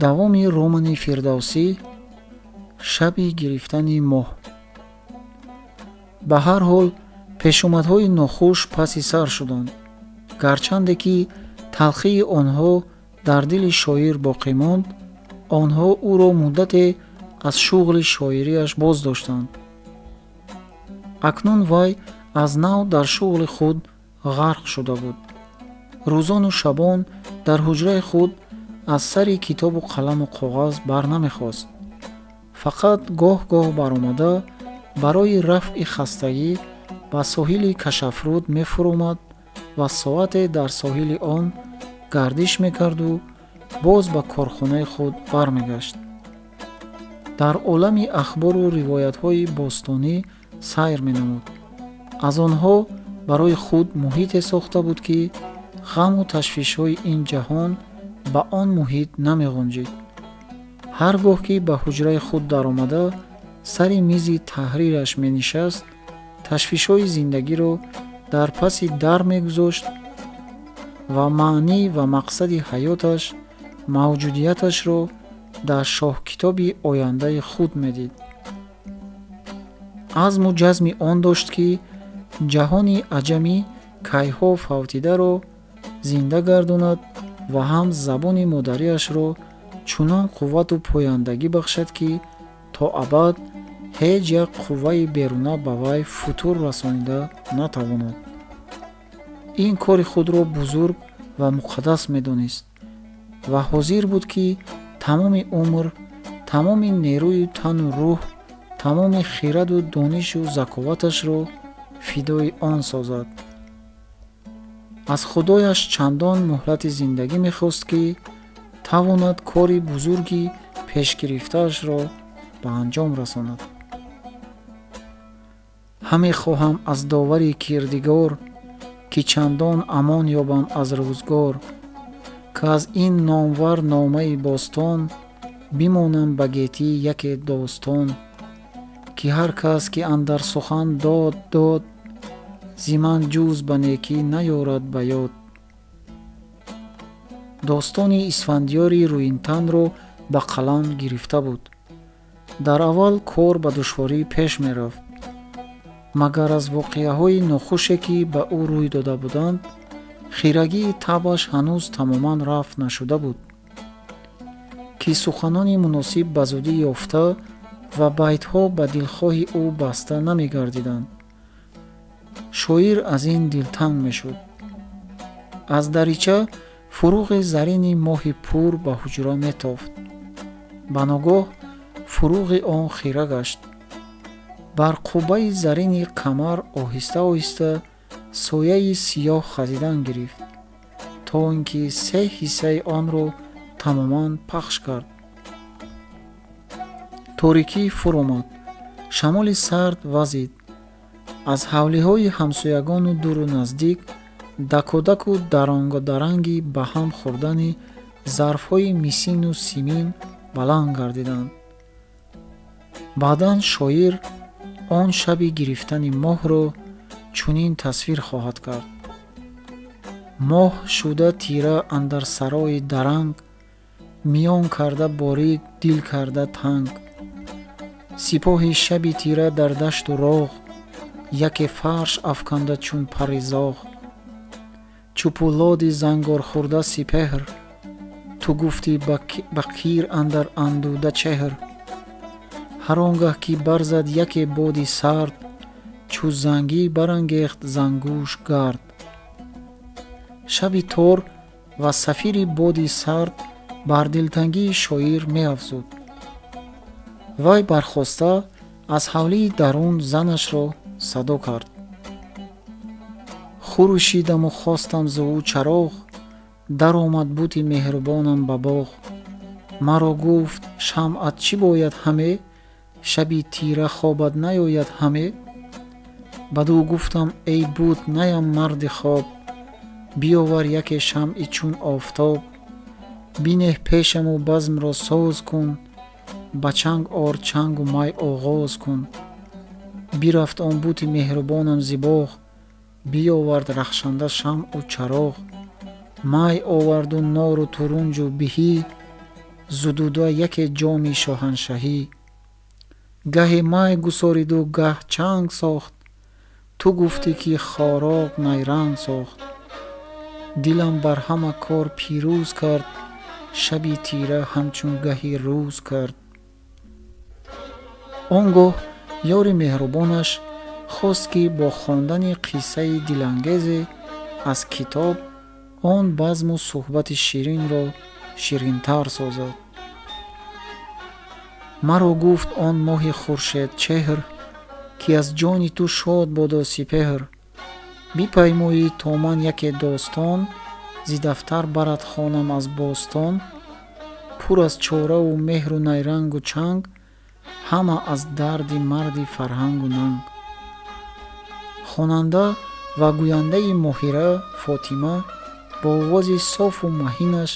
Давоми романи Фирдавсӣ, Шаби гирифтани моҳ. Ба ҳар ҳол, пешомадҳои нохуш паси сар шуданд. Гарчанде ки талхии онҳо дар дили шоир боқӣ монд, онҳо ӯро муддате аз шуғли шоирияш боз доштанд. Акнун вай аз нав дар шуғли худ ғарқ шуда буд. Рӯзону шабон дар ҳуҷраи худ аз сари китобу қаламу коғаз бар намехост. Фақат гоҳ-гоҳ баромада барои рафъи хастагӣ ба соҳили Кашафруд мефуромад ва соате дар соҳили он гардиш мекарду боз ба корхонаи худ бармегашт. Дар олами ахбору ривоятҳои бостонӣ сайр менамуд. Аз онҳо барои худ муҳите сохта буд, ки ғаму ташвишҳои ин ҷаҳон ба он муҳит намеғунҷид. Ҳар гоҳ ки ба ҳуҷраи худ даромада сари мизи таҳрираш менишаст, ташвишҳои зиндагиро дар паси дар мегузошт ва маънӣ ва мақсади ҳаёташ, мавҷудияташро дар шоҳкитоби ояндаи худ медид. Азму ҷазми он дошт, ки ҷаҳони аҷамӣ кайҳо фавтидаро зинда гардонад ва ҳам забони модариашро чунон қуввату пояндагӣ бахшад, ки то абад ҳеҷ як қувваи беруна ба вай футур расонида натавонад. Ин кори худро бузург ва муқаддас медонист ва ҳозир буд, ки тамоми умр, тамоми нерӯи тану рӯҳ, тамоми хираду донишу заковаташро фидои он созад. Аз Худояш чандон муҳлати зиндагӣ мехост, ки тавонад кори бузурги пешгирифтаашро ба анҷом расонад. Ҳаме хоҳам аз довари кирдигор, ки чандон амон ёбам аз рӯзгор, ки аз ин номвар номаи бостон бимонам ба гетӣ яке достон, ки ҳар кас ки андар сухан дод дод, зи ман ҷуз ба некӣ наёрад ба ёд. Достони Исфандиёри рӯинтанро ба қалам гирифта буд. Дар аввал кор ба душворӣ пеш мерафт, магар аз воқеаҳои нохуше, ки ба ӯ рӯй дода буданд, хирагии табъаш ҳанӯз тамоман рафт нашуда буд, ки суханони муносиб ба зудӣ ёфта ва байтҳо ба дилхоҳи ӯ баста намегардиданд. Шоир аз ин дилтанг мешуд. Аз дарича фуруғи зарини моҳи пур ба ҳуҷра метофт. Ба ногоҳ фуруғи он хира гашт. Бар қуббаи зарини қамар оҳиста-оҳиста сояи сиёҳ хазидан гирифт, то ин ки се ҳиссаи онро тамоман пахш кард. Торикӣ фуромад, шамоли сард вазид. Аз ҳавлиҳои ҳамсоягону дуру наздик дакодаку дарангодаранги ба ҳам хӯрдани зарфҳои мисину симин баланд гардиданд. Баъдан шоир он шаби гирифтани моҳро чунин тасвир хоҳад кард: Моҳ шуда тира андар сарои даранг, миён карда борик, дил карда танг. Сипоҳи шаби тира дар дашту роғ, яке фарш афканда чун пари зоғ. Чу пӯлоди зангорхӯрда сипеҳр, ту гуфтӣ ба кир андар андуда чеҳр. Ҳар он гаҳ ки барзад яке боди сард, чу зангӣ барангехт зангӯш гард. Шаби тор ва сафири боди сард бар дилтангии шоир меафзуд. Вай бархоста аз ҳавлии дарун занашро садо кард. Хурӯшидаму хостам зу ӯ чароғ, даромад бути меҳрубонам ба боғ. Маро гуфт: «Шамъат чӣ бояд ҳаме? Шаби тира хобат наёяд ҳаме?» Бадӯ гуфтам: «Эй бут, наям марди хоб, биёвар яке шамъи чун офтоб. Бинеҳ пешаму базмро соз кун, ба чанг ор чангу май оғоз кун». Бирафт он бути меҳрубонам зи боғ, биёвард рахшанда шамъу чароғ, май оварду нору турунҷу биҳӣ. Зудуда яке ҷоми шоҳаншаҳӣ. Гаҳе май гусориду гаҳ чанг сохт, ту гуфтӣ, ки хороғ найранг сохт. Дилам бар ҳама кор пирӯз кард, шаби тира ҳамчун гаҳи рӯз кард. Он гоҳ ёри меҳрубонаш хост, ки бо хондани қиссаи дилангезе аз китоб он базму суҳбати ширинро ширинтар созад. Маро гуфт он моҳи хуршедчеҳр, ки аз ҷони ту шод бодо сипеҳр. Бипаймоӣ то ман яке достон, зи дафтар барат хонам аз бостон, пур аз чораву меҳру найрангу чанг, ҳама аз дарди марди фарҳангу нанг. Хонанда ва гӯяндаи моҳира Фотима бо овози софу маҳинаш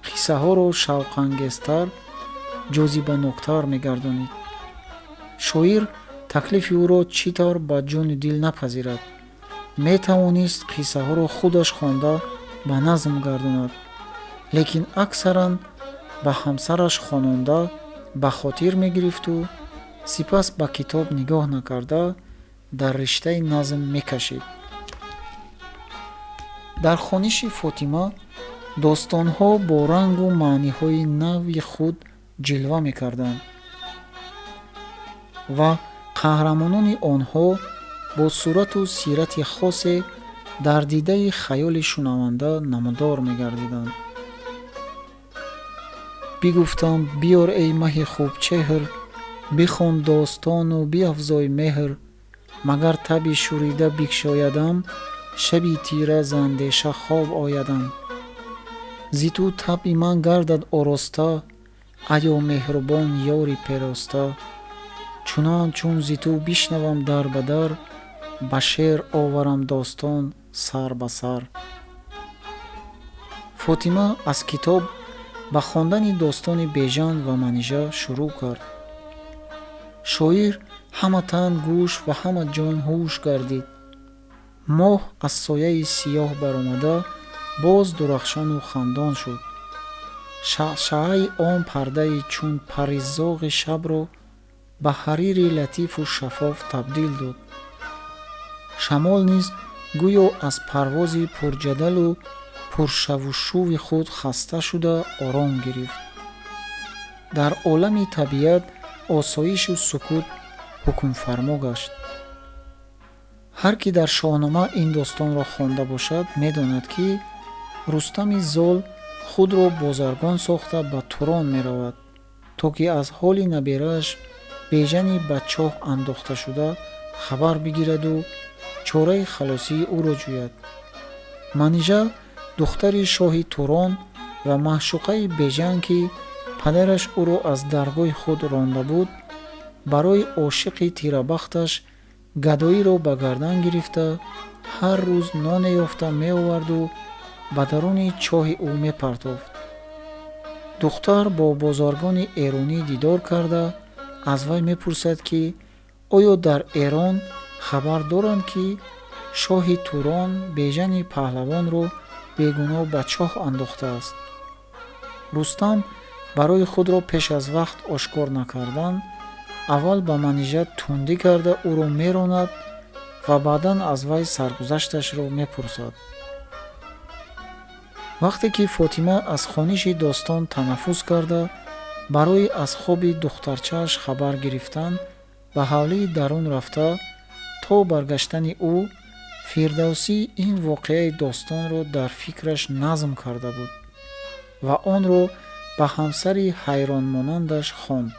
қиссаҳоро шавқангезтар, ҷозибаноктар мегардонид. Шоир таклифи ӯро чӣ тавр ба ҷону дил напазирад? Метавонист қиссаҳоро худаш хонда ба назм гардонад, лекин аксаран ба ҳамсараш хононда ба хотир мегирифту сипас ба китоб нигоҳ накарда дар риштаи назм мекашид. Дар хониши Фотима достонҳо бо рангу маъниҳои нави худ ҷилва мекарданд ва қаҳрамонони онҳо бо сурату сирати хосе дар дидаи хаёли шунаванда намудор мегардиданд. Бигуфтам: «Биёр, эй маҳи хубчеҳр, бихон достону биафзой меҳр. Магар таби шӯрида бикшоядам, шаби тира з андеша хоб оядам. Зи ту табъи ман гардад ороста, аё меҳрубон ёри пероста. Чунон чун зи ту бишнавам дар ба дар, ба шеър оварам достон сар ба сар». Фотима аз китоб ба хондани достони Бежан ва Манижа шурӯъ кард. Шоир ҳама тан гӯш ва ҳама ҷон ҳуш гардид. Моҳ аз сояи сиёҳ баромада боз дурахшону хандон шуд. Шаъшааи он пардаи чун пари зоғи шабро ба ҳарири латифу шаффоф табдил дод. Шамол низ гӯё аз парвози пурҷадалу пуршавушӯви худ хаста шуда ором гирифт. Дар олами табиат осоишу сукут ҳукмфармо гашт. Ҳар кӣ дар Шоҳнома ин достонро хонда бошад, медонад, ки Рустами Зол худро бозаргон сохта ба Турон меравад, то ки аз ҳоли наберааш Бежани ба чоҳ андохташуда хабар бигираду чораи халосии ӯро ҷӯяд. Манижа, духтари шоҳи Турон ва маъшуқаи Бежан, ки падараш ӯро аз даргоҳи худ ронда буд, барои ошиқи тирабахташ гадоиро ба гардан гирифта, ҳар рӯз ноне ёфта меоварду ба даруни чоҳи ӯ мепартофт. Духтар бо бозаргони эронӣ дидор карда, аз вай мепурсад, ки оё дар Эрон хабар доранд, ки шоҳи Турон Бежани паҳлавонро бегуноҳ ба чоҳ андохтааст. Рустам барои худро пеш аз вақт ошкор накардан аввал ба Манижа тундӣ карда ӯро меронад ва баъдан аз вай саргузашташро мепурсад. Вақте ки Фотима аз хониши достон танаффус карда, барои аз хоби духтарчааш хабар гирифтан ба ҳавлии дарун рафта, то баргаштани ӯ Фирдавсӣ ин воқеаи достонро дар фикраш назм карда буд ва онро ба ҳамсари ҳайронмонандаш хонд.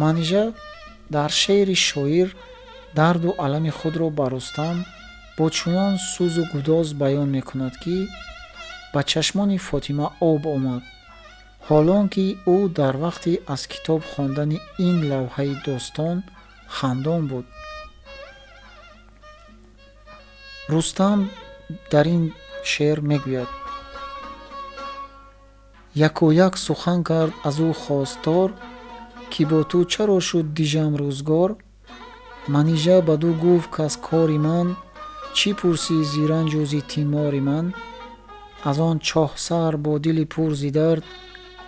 Манижа дар шеъри шоир дарду алами худро ба Рустам бо чунон сӯзу гудоз баён мекунад, ки ба чашмони Фотима об омад, ҳолон ки ӯ дар вақти аз китоб хондани ин лавҳаи достон хандон буд. Рустам дар ин шеър мегӯяд: «Якояк сухан кард аз ӯ хостор, ки бо ту чаро шуд дижам рӯзгор? Манижа бадӯ гуфт, каз кори ман чӣ пурсӣ, зи ранҷу зи тимори ман? Аз он чоҳсар бо дили пур зи дард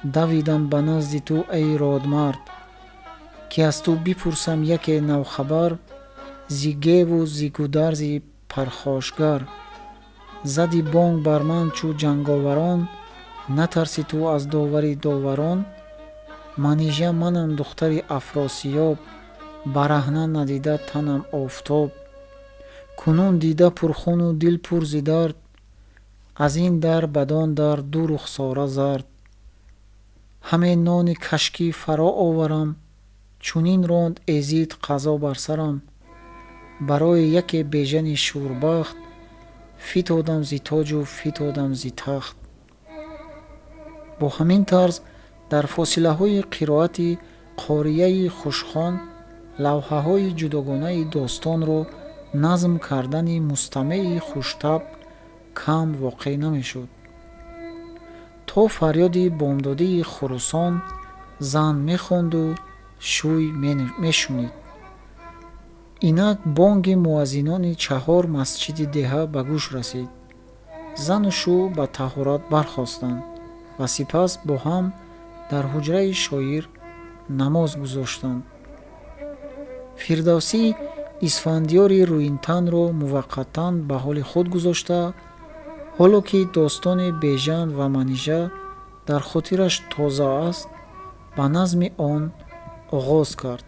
Давидам ба назди ту, эй родмард, ки аз ту бипурсам яке навхабар зи геву зи гударзи пархошгар. Зади бонг бар ман чӯ ҷанговарон, натарси ту аз довари доварон? Манижа манам, духтари Афросиёб, бараҳна надида танам офтоб. Кунун дида пурхуну дил пур зи дард, аз ин дар бадон дар ду рухсора зард. Ҳаме нони кашкӣ фаро оварам, чунин ронд эзид қазо бар сарам. Барои яке бежани шӯрбахт, фитодам зи тоҷу фитодам зи тахт. Бо ҳамин тарз дар фосилаҳои қироати қорияи хушхон лавҳаҳои ҷудогонаи достонро назм кардани мустамеи хуштабъ кам воқеъ намешуд. То фарёди бомдодии хурусон зан мехонду шӯй мешунид. Инак бонги муаззинони чаҳор масҷиди деҳа ба гӯш расид. Зану шӯ ба таҳорат бархостанд ва сипас бо ҳам дар ҳуҷраи шоир намоз гузоштанд. Фирдавсӣ Исфандиёри рӯинтанро муваққатан ба ҳоли худ гузошта, ҳоло ки достони Бежан ва Манижа дар хотираш тоза аст, ба назми он оғоз кард.